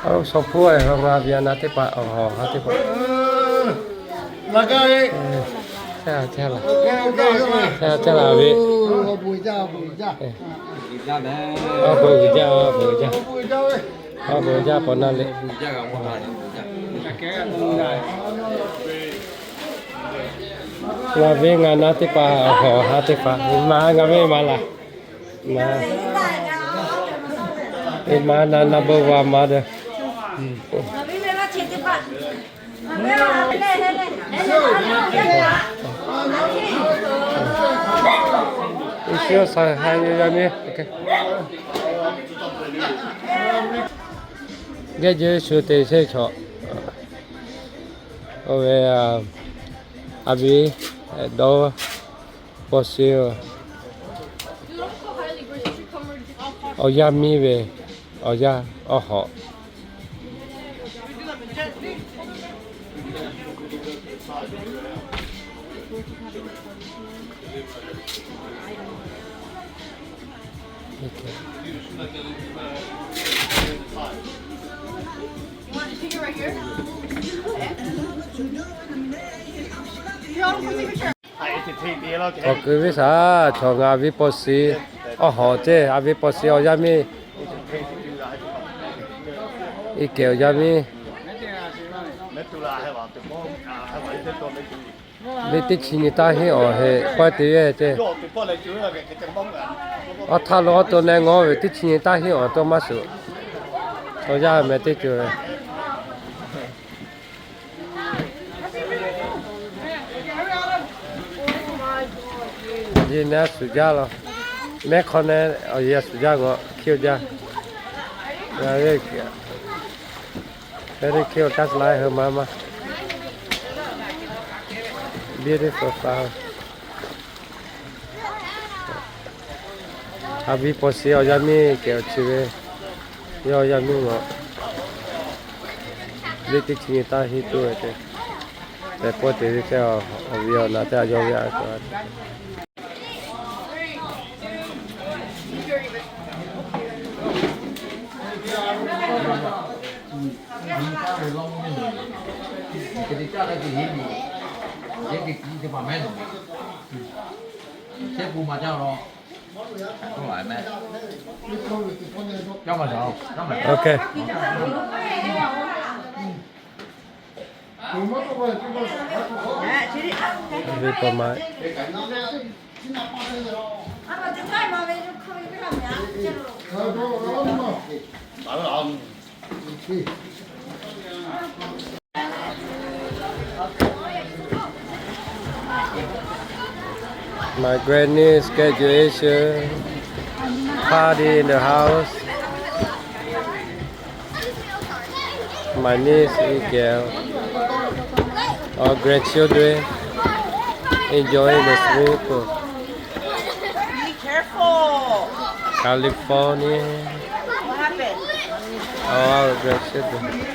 Shaw hpuˇ a, ngaˬ ve a naˆ teˇ hpaˍ, awˬ hawˬ ha teˇ hpaˍ. Laˇ gaˇ ve. Hk'e a caˇ laˬ, hk'e a caˇ laˬ ve. Awˬ bon uiˍ jaˇ, awˬ bon uiˍ jaˇ, awˬ bon uiˍ jaˇ, awˬ bon uiˍ jaˇ, paw naˇ le. Ngaˬ ve ngaˬ naˆ teˇ hpaˍ, awˬ hawˬ ha teˇ hpaˍ, maˇ ngaˬ ve maˇ laˬ. Maˇ, maˇ naˆ naˆ bon va maˇ de. Iˉ shiˉ sa ha yaˇ miˇ. Geh jehˇ shu te sheˍ chaw. Oˇ ve a viˉ dawˇ paw shiˍ awˬ yaˇ miˇ ve awˬ yaˇ awˬ hawˬ. Awˬ kuiˬ viˉ shaˍ, chaw ngaˬ a viˉ paw shiˍ awˬ hawˬ ceˇ, a viˉ paw shiˍ awˬ yaˇ miˇ, iˉ kehˬ awˬ yaˇ miˇ. Liꞈ teˇ chi nyi taˇ hinˉ awˬ heˆ pawehˇ te ve ceˇ. Awˬ htaˇ lo awˬ to neh ngawˇ ve teˇ chi nyi taˇ hinˉ awˬ to maˇ shuˍ. Awˬ yaˇ meh teˇ ceuˬ ve Yeˬ neh a shuˍ jaˇ law. Mehˉ hk'aw neh awˬ yeˬ a shuˍ jaˇ g'aw hkiˇ jaˇ. Very cute, just like her mama. Beautiful flower. A viˉ paw shiˍ awˬ yaˇ miˇ kehˬ awˬ chi ve, yawˇ awˬ yaˇ miˇ g'aw. Liꞈ teˇ chi nyi taˇ hinˉ tuˬ ve ceˇ. Tehꞈ pawehˇ te ve ceˇ, awˬ viˉ awˬ naˬ teˇ a yawˇ ve a kaꞈ. Okay. Ve pa ma. My granny's graduation party in the house. My niece, Miguel, our grandchildren enjoying the swimming pool. Be careful. California. What happened? Our grandchildren.